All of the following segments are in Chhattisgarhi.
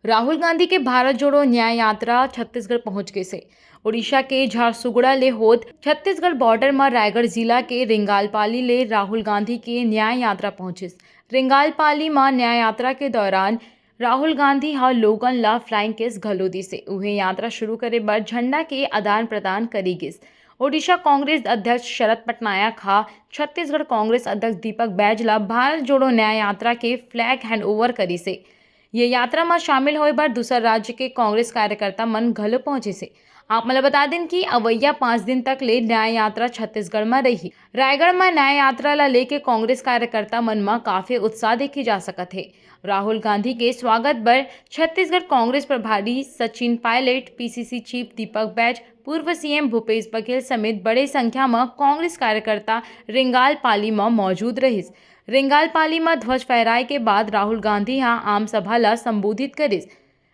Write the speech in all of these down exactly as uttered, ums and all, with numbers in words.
राहुल गांधी के भारत जोड़ो न्याय यात्रा छत्तीसगढ़ पहुंच गे से। ओडिशा के झारसुगुड़ा ले होत छत्तीसगढ़ बॉर्डर म रायगढ़ जिला के रिंगालपाली ले राहुल गांधी के न्याय यात्रा पहुंचिस। रिंगालपाली म न्याय यात्रा के दौरान राहुल गांधी ह लोगन ला फ्लाइंग किस घलो दिसे। उहें, यात्रा शुरू करे बर झंडा के आदान प्रदान करी गिस। ओडिशा कांग्रेस अध्यक्ष शरद पटनायक ह छत्तीसगढ़ कांग्रेस अध्यक्ष दीपक बैज ला भारत जोड़ो न्याय यात्रा के फ्लैग हैंडओवर करिसे। ये यात्रा म शामिल होए बर दूसर राज्य के कांग्रेस कार्यकर्ता मन घलो पहुंचिसे। आप मन ल बता दिन कि अवइया पाँच दिन तक ले न्याय यात्रा छत्तीसगढ़ म रही। रायगढ़ म न्याय यात्रा ला लेके कांग्रेस कार्यकर्ता मन म काफी उत्साह देखे जा सकत हे। राहुल गांधी के स्वागत बर छत्तीसगढ़ कांग्रेस प्रभारी सचिन पायलट, पीसीसी चीफ दीपक बैज, पूर्व सीएम भूपेश बघेल समेत बड़े संख्या म कांग्रेस कार्यकर्ता रिंगालपाली म मौजूद रहिस। रिंगालपाली म ध्वज फहराए के बाद राहुल गांधी ह आम सभा ला संबोधित करिस।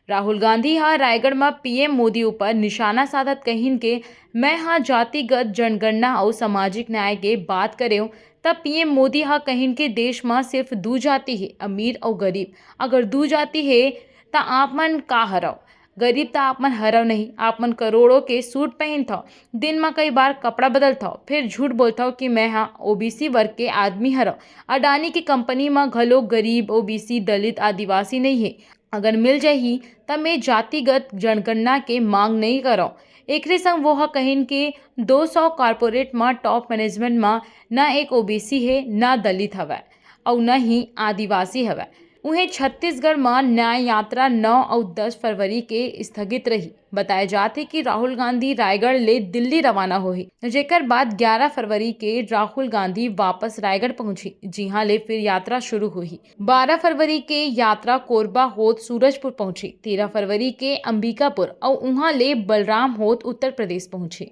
राहुल गांधी ह रायगढ़ म पीएम मोदी ऊपर निशाना साधत कहिन के, "मैं ह जातिगत जनगणना अउ सामाजिक न्याय के बात करेंव, त पीएम मोदी ह कहिन के देश म सिर्फ दू जाति हे, अमीर अउ गरीब। अगर दू जाति हे, त आप मन का हरव? गरीब त आप मन हरव नहीं। आप मन करोड़ों के सूट पहिनथव, दिन म कई बार कपड़ा बदलथव, फिर झूठ बोलथव कि मैं ह ओबीसी वर्ग के आदमी हरव। अडानी के कंपनी म घलो गरीब, ओबीसी, दलित, आदिवासी नहीं हे। अगर मिल जाही, त मैं जातिगत जनगणना के मांग नहीं करव।" एकरे संग वो ह कहिन के दो सौ कॉर्पोरेट म टॉप मैनेजमेंट म न एक ओबीसी हे, न दलित हवय, अउ न ही आदिवासी हवय। उहें, छत्तीसगढ़ म न्याय यात्रा नौ अउ दस फरवरी के स्थगित रही। बताए जात हे कि राहुल गांधी रायगढ़ ले दिल्ली रवाना होही, जेकर बाद ग्यारह फरवरी के राहुल गांधी वापस रायगढ़ पहुंची, जिहां ले फिर यात्रा शुरू होही। बारह फरवरी के यात्रा कोरबा होत सूरजपुर पहुंची, तेरह फरवरी के अंबिकापुर अउ उहां ले बलराम होत उत्तर प्रदेश पहुंची।